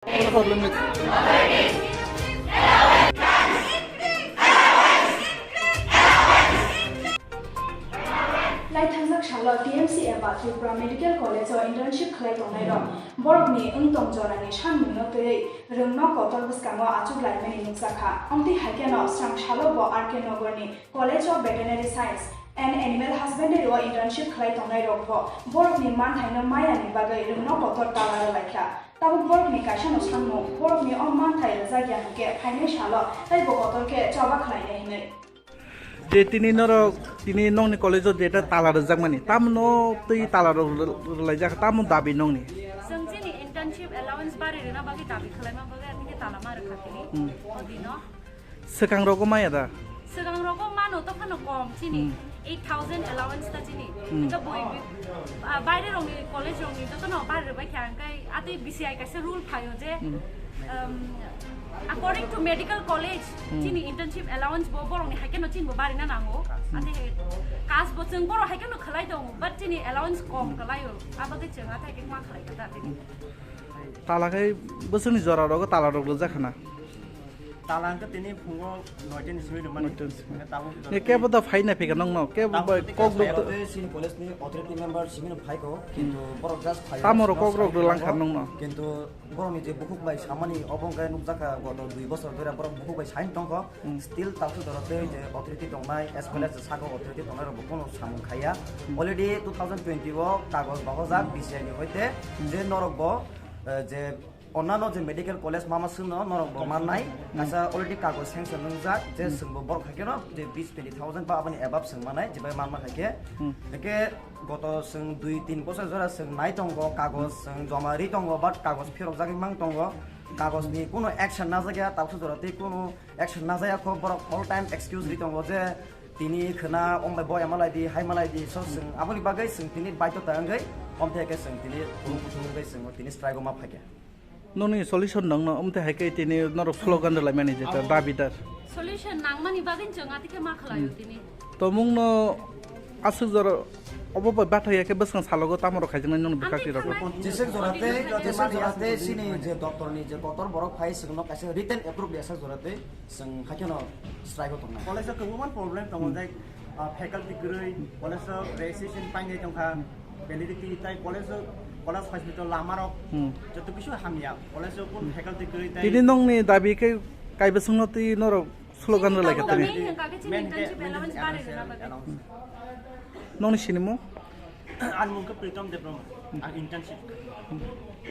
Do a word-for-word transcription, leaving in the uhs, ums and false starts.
Lai thangjak salo T M C eba Tripura Medical College o internship khlai tongnai rok borokni wng tong jorani sanmungno twiwi rwngno kotor bwskango achuk laimani nukjakha. Omtwi hai kheno srang salo bo R K Nogorni College of Veterinary Science and Animal Husbandry o internship khlai tongnai rok bo borokni manthaino mayani bagwi rwngno kotor tala rwlaikha. Tabuk borokni kaisano sanmung, borokni o manthai rwjak ya hwnkhe phainai salo teibo kotor khe choba khlainai hwnwi. Je tini norok, tini nokni college-o jeta tala rwjakmani, tamno twi tala rw-, rwlaijak, tamo dabi nokni? Chwng chini internship allowance bari rwna bagwi dabi khlaima bagwi, atike tala ma rwkha tini. Hmm. O dino. Swkang rogo maya da? Swkang rogo mano to phano kom chini. Hmm. Eight thousand allowance ta chini. Hmm. Hingke boi bi-, ah, baire rokni college rokni jotono bari rwbai kha, hingke atwi B C I kaisa rule phaio je, Hmm. um, according to medical college, Hmm. chini internship allowance bo borokni haikeno chini bo barina nango. Hmm. Ate kas bo chwng borok haikeno khlai tongo, but chini allowance kom Hmm. khlaio. Abagwi chwng athaike ma khlai kha ta tini. Tala khai bwswkni jora rogo tala rok rwjak khana. Tala hwnkhe tini phungo noita ni simi rwmani. Noita ni simi. Hwnkhe tabuk Ni kebo da phai na phika nongno, kebo tabuk bai tini kok kebo rok phai to- rok. Chini college ni authority member simi no phai ko, kintu borok just phai Tamo rok kok rok rwlang kha nongno. Kintu borok ni je bukhuk bai samani obo hwnkhe nukjakha goto dui bosor dhori borok bukhuk bai sain tongkho. Hmm. Still tabuk dorok tei je authority tongnai, as well as Hmm. saka authority tongnai rok bo kono samung khaiya. Hmm. Already two thousand twenty o kagoj bahojak Hmm. B C I ni hoite Hmm. je norok bo, eh, je Onnano je medical college mama swngno norok bo mannai, Hmm. kaisa already kagoj sanction wngjak, je Hmm. chwngbo borok hai kheno je bis twenty thousand ba aboni above swng manai, je bai manma hai khe. Hmm. Hake goto chwng dui tin bosor jora chwng nai tongo, kagoj Hmm. chwng joma ri tongo, but kagoj phirok jagwi mang tongo, kagoj ni kuno action najak ya, tabuk jora tei kuno action najak ya kho, borok all time excuse ri tongo je tini khwna ong bai bo emalai di, hai malai di, so chwng aboni bagwi chwng tini baidhota wngwi, omthe khe chwng tini kuno kuthum wngwi chwng tini strike o ma phai khe. Noni solution nangno, omte hai khe tini norok slogan rwlaimani jeta, Abo dabi dar. Solution nangmani bagwi chwng atike ma khlaio Hmm. tini. Tomungno aswk jora obo bai bathai ya khe bwskang salogo tamo rok khaijaknai noni bwkhak Amtwi tirok. thangnai Jesek jora tei, jesek jora tei chini je doctor ni je kotor borok phai chwngno kaisa written approve ya sak jora tei chwng haikhe no strike o tongnai. College o kwbangma problem tongo, Hmm. jai, ah, faculty kwrwi, college o registration painai tongkha. Validity tai college o, college hospital lama rok Hmm. joto kisu hamya. College o kun faculty kwrwi tai Tini nongni dabi khe kaiba songno twi norok slogan Chini rwlai kha dabi tini. main hwnkha khe chini Main hwnkhe, internship main allowance hwnkhe bari allowance, rwna bagwi. allowance. Nongni sinimung? Ani mung khe Pritom Debbarma. Ang internship.